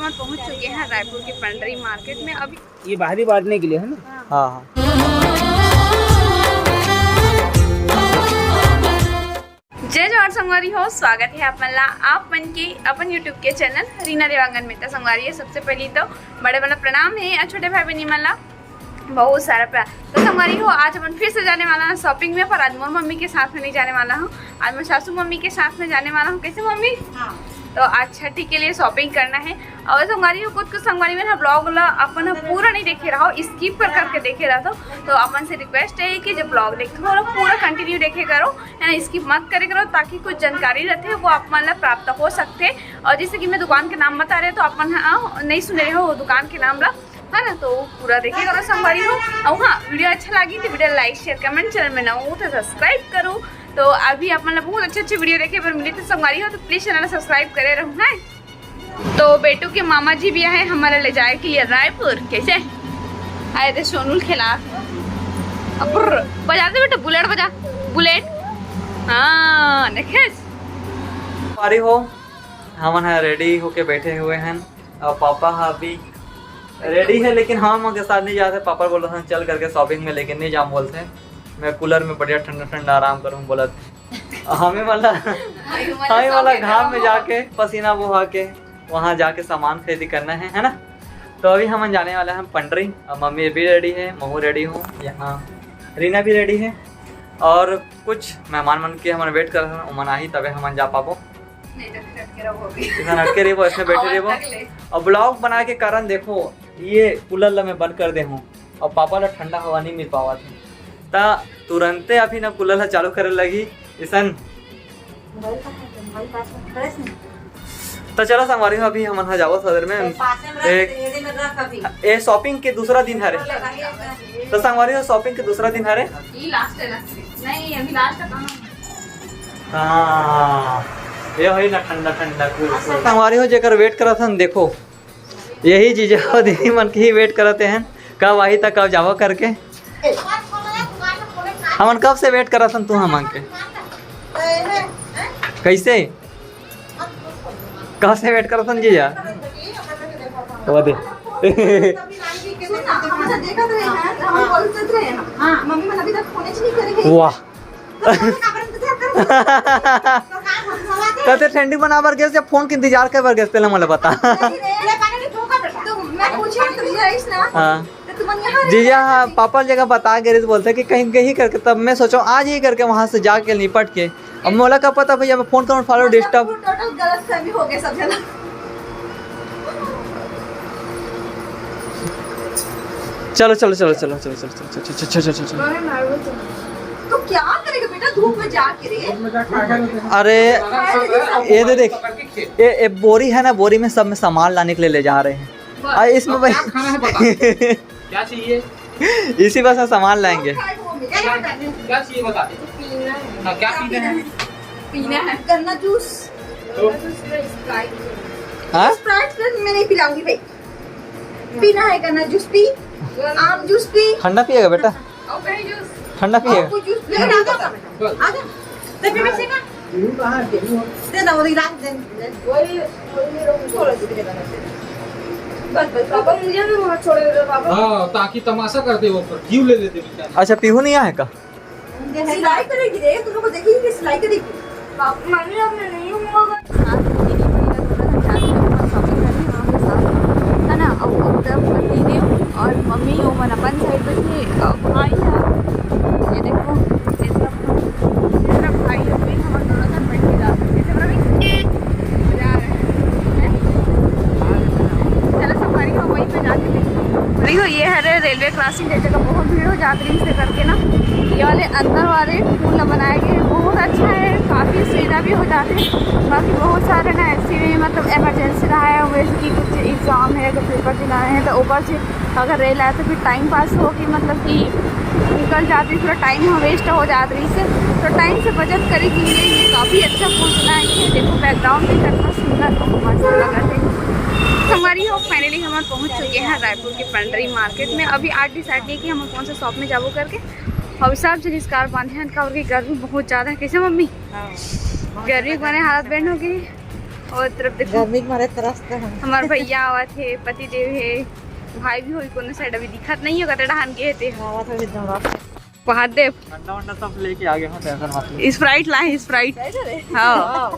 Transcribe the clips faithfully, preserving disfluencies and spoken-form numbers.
हम पहुंच चुके हैं रायपुर के पंडरी मार्केट में। अभी ये बाहरी बांटने के लिए है ना? हाँ, हाँ। जय जोहार संगवारी हो, स्वागत है आप मन ला आप मन के अपन YouTube के चैनल रीना देवांगन में। तो संगवारी हो, सबसे पहली तो बड़े वाला प्रणाम है और छोटे भाई बहनी मन ला बहुत सारा प्यार। तो संगवारी हो, आज अपन फिर से जाने वाला है शॉपिंग में, पर आज मोर मम्मी के साथ में नहीं जाने वाला हूँ, आज मैं सासू मम्मी के साथ में जाने वाला हूँ। कैसे मम्मी? हाँ। तो आज छठी के लिए शॉपिंग करना है। और संगवारी हो, कुछ कुछ संगवारी मन ह ब्लॉग ला अपन ह पूरा नहीं देखे रहो, स्किप कर करके देखे रहो। तो अपन से रिक्वेस्ट है कि जब ब्लॉग देखते हो, पूरा कंटिन्यू देखे करो, है ना, स्किप मत करे करो, ताकि कुछ जानकारी रहते वो आप मन ला प्राप्त हो सकते। और जैसे कि मैं दुकान के नाम बता रहे, तो अपन ह नहीं सुने रहो वो दुकान के नाम ला, है ना। तो पूरा देखे करो संगवारी हो। और हाँ, वीडियो अच्छा लगी तो वीडियो लाइक, शेयर, कमेंट, चैनल में नवा हो तो सब्सक्राइब करो। तो अभी आप मन ला बहुत अच्छे अच्छे वीडियो देखे बर मिली, तो संगवारी हो तो प्लीज चैनल सब्सक्राइब करे रहू, है। तो बेटू के मामा जी भी आए हमारा ले जाए के लिए रायपुर। कैसे आए थे सोनू ल खेला? अपुर, बजा दे बेटा, बुलेट बजा, बुलेट। हाँ, देखे। संगवारी हो, हमन ह रेडी होके बैठे हुए हैं और पापा ह अभी रेडी है, लेकिन हम के साथ नहीं जाते। पापा बोला था चल करके शॉपिंग में, लेकिन नहीं जाम बोलते। मैं कूलर में बढ़िया ठंडा ठंडा आराम करूँ बोला था। हमें वाला, हमें वाला घाम में जाके, पसीना बहा के, वहाँ जाके सामान खरीदी करना है, है ना। तो अभी हमन जाने वाले हैं पंडरी। अब मम्मी भी रेडी है, महू रेडी हूँ, यहाँ रीना भी रेडी है और कुछ मेहमान मन के हमन वेट करत हन, ओमन आही तबे हमन जा पाबो। नहीं तो फिर अटके रहो अभी। इतना अटके रहिबो, ऐसे बैठे और रहिबो। अटक ले। और ब्लॉग बनाए के कारण देखो, ये कूलर ला मैं बंद कर दे हूँ और पापा ला ठंडा हवा नहीं मिल पावत है, ता तुरंते अभी ना कूलर ला चालू करे लगी। इसन मोबाइल कहाँ है? मोबाइल पास में, फ्रेश नहीं। तो चलो संगवारी हो, अभी हमन ह जावत सदर में। तो पास में रख, एक, ये दे में रख अभी। ए शॉपिंग के दूसरा दिन हरे। लगा के रख। तो संगवारी हो, शॉपिंग के दूसरा दिन हरे। ये लास्ट है, लास्ट है। नहीं, अभी लास्ट है, कहाँ? हाँ, ये होई ना ठंडा ठंडा कूल। संगवारी हो, जेकर वेट करत हन, देखो, यही जीजा और दीदी मन के ही वेट करत हन, कब आही त कब जावा करके। हमन कब से वेट करत हन तू हमन के। कैसे? कब से वेट करत हन जीजा? वो दे। सुन ना, हम ऐसा देखत रहे हैं, हम बोलते रहे हैं। हाँ। मम्मी मन अभी तक फोन नहीं करे। वाह। तो ते ठंडी बना बर गेस या फोन के इंतजार कर बर गेस, पहले मोला बता। तो मैं पूछी हूँ तुमसे, आइस ना? हाँ। तो तुम यहाँ रह जीजा, हाँ, पापा जगह बता गे रहिस, बोलते कि कहीं गई करके, तब मैं सोचो आज ही करके वहाँ से जाके निपट के। अब मोला का पता भैया, मैं फोन करूँ, follow disturb। टोटल गलत फहमी हो गई सब जना। चलो, चलो, चलो। तो क्या करेगा बेटा धूप में जाके रे? अरे, ये दे देख, ये, ये बोरी है ना, बोरी में सब में सामान लाने के लिए ले जा रहे हैं। बस, आ, इसमें अब भाई क्या खाना है बता। क्या चाहिए? इसी बस में सामान लाएंगे। क्या, क्या चाहिए बता। हाँ, क्या पीना है? पीना है गन्ना जूस। तो? हाँ? स्प्राइट में नहीं पिलाऊंगी भाई। पीना है गन्ना जूस पी, आम जूस पी। ठंडा पिएगा बेटा? और कहीं जूस? ठंडा पिएगा? आपको जूस लेना आता था बेटा। बस। आ जा। तो फिर से ना। दे ना, वो इलाज दे। वही, वही मेरे को छोड़ दे, दे, दे। बस, बस, पापा मुझे भी वहाँ छोड़ दे, पापा। हाँ, ताकि तमाशा करते वो पर क्यों ले लेते बेचारे। अच्छा, पीहू नहीं आया का? सिलाई करेगी रे, तुम लोग को देखेगी कि सिलाई करेगी। पापा, मम्मी, अब मैं नहीं हूँ, मगर साथ में दीदी भैया दोनों हम जाते हैं, वहाँ शॉपिंग करने, वहाँ पे साथ, है ना? अब, अब तब दीदी और मम्मी, वो मन अपन साइड पे थे, अब आई है। ये देखो, ये सब, ये सब भाई, अभी हम दोनों साथ बैठ के जा सकते हैं। चलो, रवि, जा रहे हैं। चलो, सफारी हो, वहीं पे जाके देखो। देखो, ये है रे रेलवे क्रॉसिंग, ये जगह बहुत भीड़ हो जाती है, इसे करके ना, ये वाले अंदर वाले पुल बनाए गए, बहुत अच्छा है, काफ़ी सुविधा भी हो जाती है। बाकी बहुत सारे ना ऐसे भी, मतलब, इमरजेंसी रहा है, वैसे कि कुछ एग्जाम है, अगर पेपर देना है, तो ऊपर से अगर रेल आए तो फिर टाइम पास हो कि, मतलब कि निकल जाती, पूरा टाइम वेस्ट हो जात रही से। तो टाइम से बचत करे के लिए ये काफ़ी अच्छा पुल बनाए गए हैं। देखो, बैकग्राउंड भी कितना सुंदर और मस्त लगा है। संगवारी हो, finally हम पहुंच चुके हैं रायपुर के पंडरी मार्केट में। अभी आज डिसाइड नहीं कि हम कौन सा शॉप में जाबो करके। अभी सब जन scarf बांधे हैं, काबर कि गर्मी बहुत ज़्यादा है। कैसे मम्मी? हाँ, बहुत गर्मी के मारे हालत बैंड हो गई। और तरफ देखो, गर्मी के मारे तरसत हन। हमार भैया आवत हे, पति देव हे, भाई भी होई कोनो साइड, अभी दिखत नहीं होगा, तेरा हान के हे ते। आवत हे एकदम रास्ता। वहाँ देव। ठंडा वंडा सब लेके आ गए हैं, तो ऐसा बात नहीं। Sprite लाए हैं, Sprite। Sprite है? हाँ।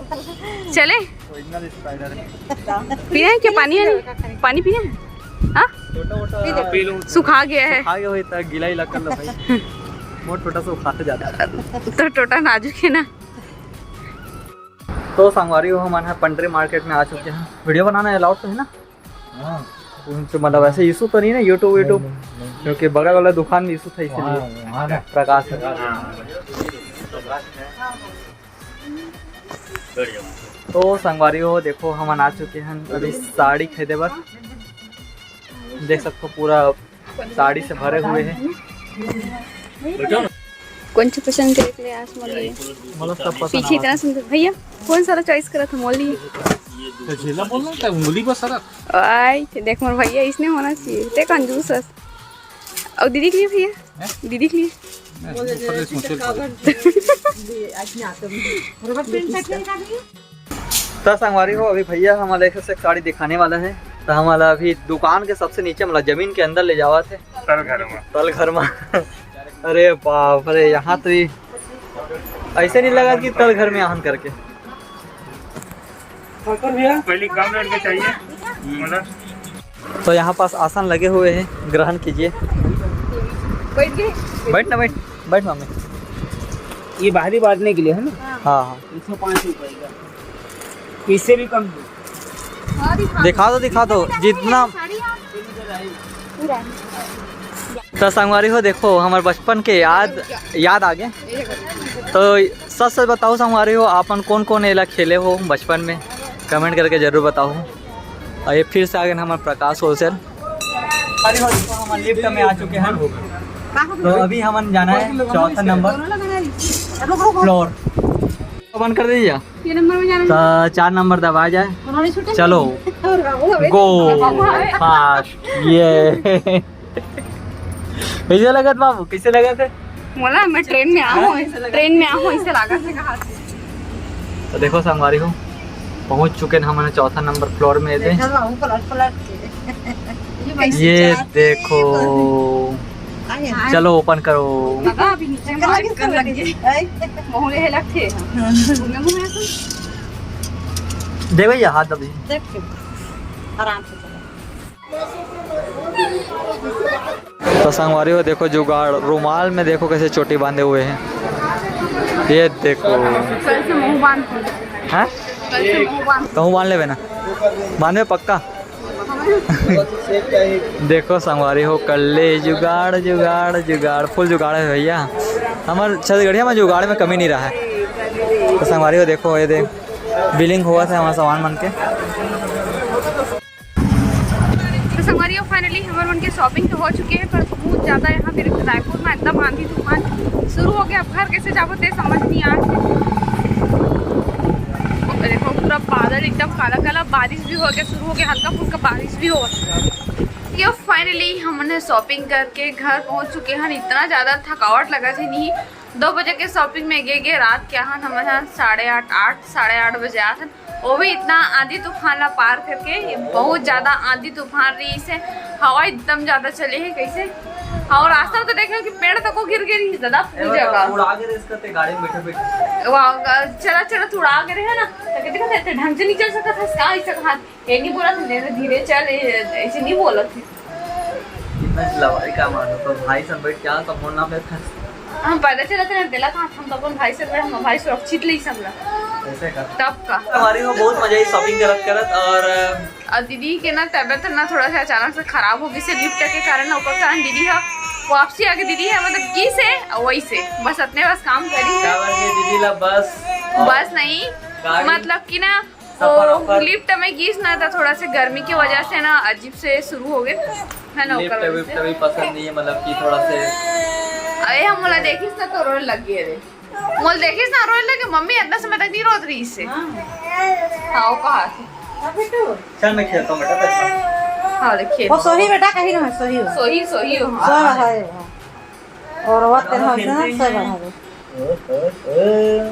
चले? Original Sprite है। पिए हैं क्या पानी वानी? पानी पिए हैं? हाँ? छोटा मोटा पी लो। सुखा गया है। सुखा गया होता, गीला ही लगता भाई। बहुत छोटा सा खाते जाता है। तो टोटा नाजुक है ना। तो संगवारी हो, हमन ह पंडरी मार्केट में आ चुके हैं। वीडियो बनाना अलाउड तो है ना? हाँ। उनसे मतलब ऐसे इशू तो नहीं ना, YouTube, YouTube? नहीं, नहीं, नहीं। क्योंकि बगल वाला दुकान में इशू था, इसीलिए। वहाँ, वहाँ ना। प्रकाश है। हाँ। तो संगवारी हो, देखो, हमन आ चुके हैं अभी साड़ी खरीदे बर। देख सकते हो, पूरा साड़ी से भरे हुए हैं। कौन सी पसंद करे के लिए आज मोल लिए? मतलब सब पसंद पीछे आवा। इतना सुंदर भैया, कौन सारा चॉइस करत हो मोल लिए? तो झेला बोलना था, उंगली बस सरक। आई, देख मोर भैया, इसने होना चाहिए। ते कंजूस हस। और दीदी के लिए भैया? हैं? दीदी के लिए? मैं ऊपर ले सोचे। तो संगवारी हो, अभी भैया हमारे एक से एक साड़ी दिखाने वाला है। तो हमारा अभी दुकान के सबसे नीचे, मतलब जमीन के अंदर ले जावा थे। तल घर में। तल घर में। अरे बाप रे, यहाँ तो ये ऐसे नहीं लगा कि तल घर में आहन करके। पहले कम रेट के चाहिए, मतलब। तो यहाँ पास आसन लगे हुए हैं, ग्रहण कीजिए। बैठ गए? बैठ ना, बैठ, बैठ मम्मी। ये बाहरी बांटने के लिए है ना? हाँ, हाँ। एक सौ पाँच रुपए का, इससे भी कम दो। दिखा दो, दिखा दो, जितना। तो संगवारी हो, देखो, हमारे बचपन के याद, याद आ गए। तो सच सच बताओ संगवारी हो, आपन कौन कौन एला खेले हो बचपन में, कमेंट करके जरूर बताओ। और ये फिर से आ गए हमारे प्रकाश होलसेल। संगवारी हो, देखो, हम लिफ्ट में आ चुके हैं। तो अभी हमन जाना है चौथा नंबर फ्लोर। बंद कर दीजिए। ये नंबर में जाना है। तो चार नंबर दबा जाए। उन्होंने छूटे चलो। नहीं। और बाबू हमें गो। फास्ट। ये कैसे लगत बाबू, कैसे लगत है? मोला, मैं ट्रेन में आहूँ, ट्रेन में आहूँ, ऐसे लागत है कहाँ से। तो देखो संगवारी हो, पहुंच चुके हैं हमन चौथा नंबर फ्लोर में। दे देखा बाबू, पलट पलट के। ये देखो। आए। चलो ओपन करो। लगा अभी नीचे में लाइट कर लग गई। आए। बहुरे है लगते हैं। हाँ। घूमे घूमे तो। दे भैया, हाथ दबी। देख के। आराम से चलो। तो संगवारी हो, देखो जुगाड़, रुमाल में देखो कैसे चोटी बांधे हुए हैं। ये देखो। कल से मुंह बांध। हैं? कल से मुंह बांध। कहूँ बांध लेवे ना, बांधे पक्का। देखो संगवारी हो, कल्ले जुगाड़, जुगाड़, जुगाड़, फुल जुगाड़ है भैया। हमार छत्तीसगढ़िया में जुगाड़ में कमी नहीं रहा है। तो संगवारी हो, देखो ये दे, बिलिंग हुआ था हमारा सामान मन के। तो संगवारी हो, finally हमर मन के shopping तो हो चुके हैं, पर बहुत ज़्यादा यहाँ पे रायपुर में एकदम आंधी तूफान शुरू हो गया। अब घर कैसे जाबो ते समझ नहीं आ रहा। देखो पूरा बादल एकदम काला काला, बारिश भी हो गया, शुरू हो गया, हल्का फुल्का बारिश भी हो। ये finally हमने shopping करके घर पहुँच चुके हैं। इतना ज़्यादा थकावट लगा थी नहीं, दो बजे के shopping में गे गे रात के आहन हमन ह साढ़े आठ, आठ, साढ़े आठ बजे आथन। वो भी इतना आंधी तूफान ला पार करके, ये बहुत ज्यादा आंधी तूफान रहिस हे, हवा एकदम ज्यादा चले हे। कैसे? और रास्ता तो देखे कि पेड़ तको गिर गे रहिस दादा, पूरी जगह। उड़ा के रहिस करते गाड़ी में बैठे बैठे। वाह, चला चला, तू उड़ा के रहे ना, तो कहते कहते ढंग से नहीं चल सकत हस, का ऐसा कहा? ये नहीं बोला था, धीरे धीरे चल, ये ऐसे नहीं बोला था। इतना चिल्लावाई का मानो, तो भाई सब बैठ के आ, सब फोन ना पे था। हम पैदल चलते रहते ला था, हम तो अपन भाई से बैठ, हम भाई सुरक्षित ले सब ला। ऐसे का? तब का? हमारी वो बहुत मजा आई shopping करत करत, और और दीदी के ना तबीयत ना थोड़ा सा अचानक से खराब हो गई से lift के कारण, ओकर कारण दीदी हा वापसी आके दीदी हा मतलब की से वही से बस इतने बस काम करी है। क्या बन गई दीदी ला बस? बस नहीं, गाड़ी? मतलब कि ना सफर वो अफर? Lift में गिस ना था, थोड़ा से गर्मी की वजह से ना अजीब से शुरू हो गए, है ना, लिफ्ट ओकर वजह विफ्ट से। भी पसंद नहीं है, मतलब कि थोड़ा से अरे हम बोला देखिस ना तो रोने लग गए रे। मोल देखिस ना रोने लगे, मम्मी इतना समय तक नहीं रोत रहिस हे। हाँ। हाँ, वो कहा थी। हाँ, बेटू। चल, मैं खेलता हूँ बेटा, बैठ जा। हाँ, देखिए। वो सोही बेटा, कहीं ना, सोही हो। सोही, सोही हो, हाँ। सो रहा है वो। और वो तेरे हाँ, हाथ से ना, खेलते सो ही रहा हैं। है वो। ओ, ओ, ओ।